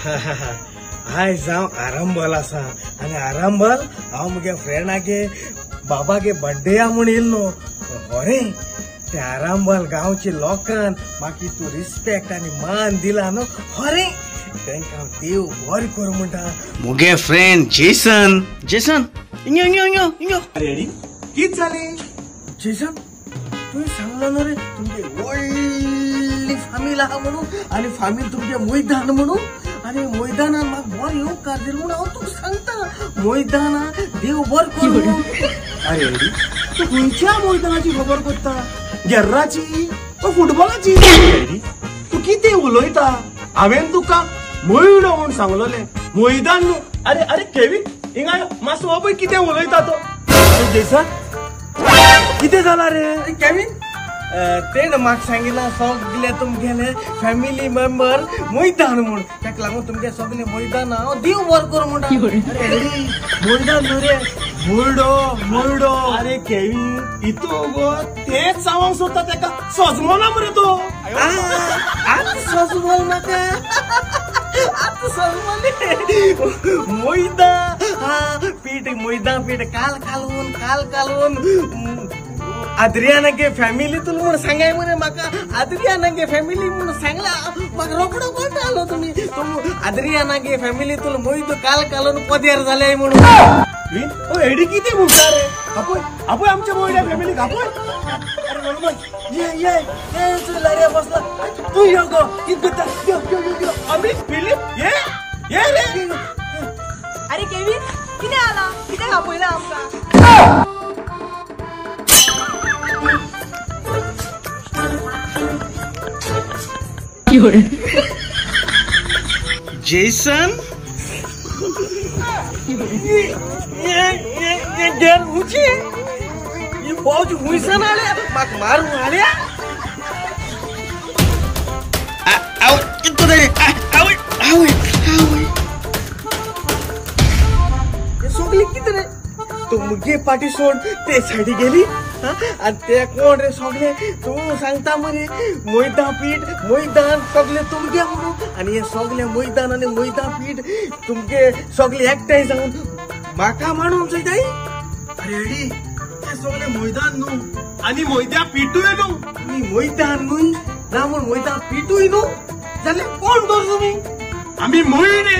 आयज हांव आरंबल आसा आनी आरंबल हांव मुगे फ्रेंडागे बाबागे बड्डे म्हूण येयल्लो. बरें ते आरंबल गांवचे लोकान म्हाका तूं रिस्पेक्ट आनी मान दिला न्हू, खरें तेंकां देव बरें करूं म्हणटा. मुगे फ्रेंड जेसन, जेसन इंगो इंगो इंगो इंगो. अरे कित जालें जेसन? तुवें सांगला न्हू रे तुमगे व्हडली फामील आहा म्हणून आनी फामील तुमगे मैदान म्हणून, आनी मैदानान म्हाका बरें येवकार दिलो म्हणून हांव तुका सांगता मैदाना देव बरें करूं. अरे तूं खंयच्या मैदानाची खबर करता? गेर्राची ओ फुटबॉलाची? तूं कितें उलयता? हांवें तुका मयडो म्हूण सांगलोलें, मैदान न्हू. अरे अरे केवी हिंगा यो मातसो हो पळय कितें उलयता तो. अरे जेसन कितें जालां रे? केवीन तेणें म्हाका सांगिलां सगळे तुमगेले फॅमिली मेंबर मैदान म्हूण, ताका लागून तुमगे सगळे मैदान हांव देव बरें करूं म्हणटा. अरे मैदान न्हू रे, मुर्डो मुर्डो. अरे केवी इतू गो तेच सांगूंक सोदता तेका, सजमना मरे तो. आतां सजमल म्हाका, आतां सजमले. मैदान पीठ मैदान पीठ काल कालवून काल कालवून आद्रियानागे फॅमिली तुला म्हूण सांगाय मरे म्हाका. आद्रियानागे फॅमिली म्हूण सांगला म्हाका रोकडो कळटा तुमी तुम आद्रियानागे फॅमिली तुला मोयदो काल कालून पदेर जाले म्हणून. हेडी कितें म्हणटा रे? आपय आपय आमच्या मोयड्या फॅमिलीक आपय. अरे ये ये ये लाऱ्या बसला तूं यो गो कितें करता? यो यो यो आमी फिलीप ये ये रे. अरे केवीन कितें आला? कित्याक आपयला आमकां? जेसन ये गेल उची ये फौज हुईसन आले म्हाका मारूंक आल्या. आवय कितको तरी आवय आवय आवय हे सगळी कितें रे? तूं मुगे पाटी सोड ते सायडी गेली आनी ते कोण रे सगळे? तूं सांगता मरे मैदा पीठ मैदान सगळे तुमगे म्हणून, आनी हे सगळे मैदान आनी मैदा पीठ तुमगे सगळे एकठांय जावन म्हाका मांडून चोयताय. अरे एडी ते सगळे मैदान न्हू आनी मैद्या पिठूय न्हू. तुमी मैदान न्हू ना म्हूण मैदा पिठूय न्हू जाल्यार कोण तर तुमी? आमी मोयडे.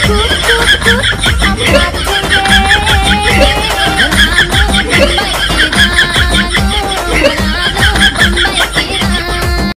Cool.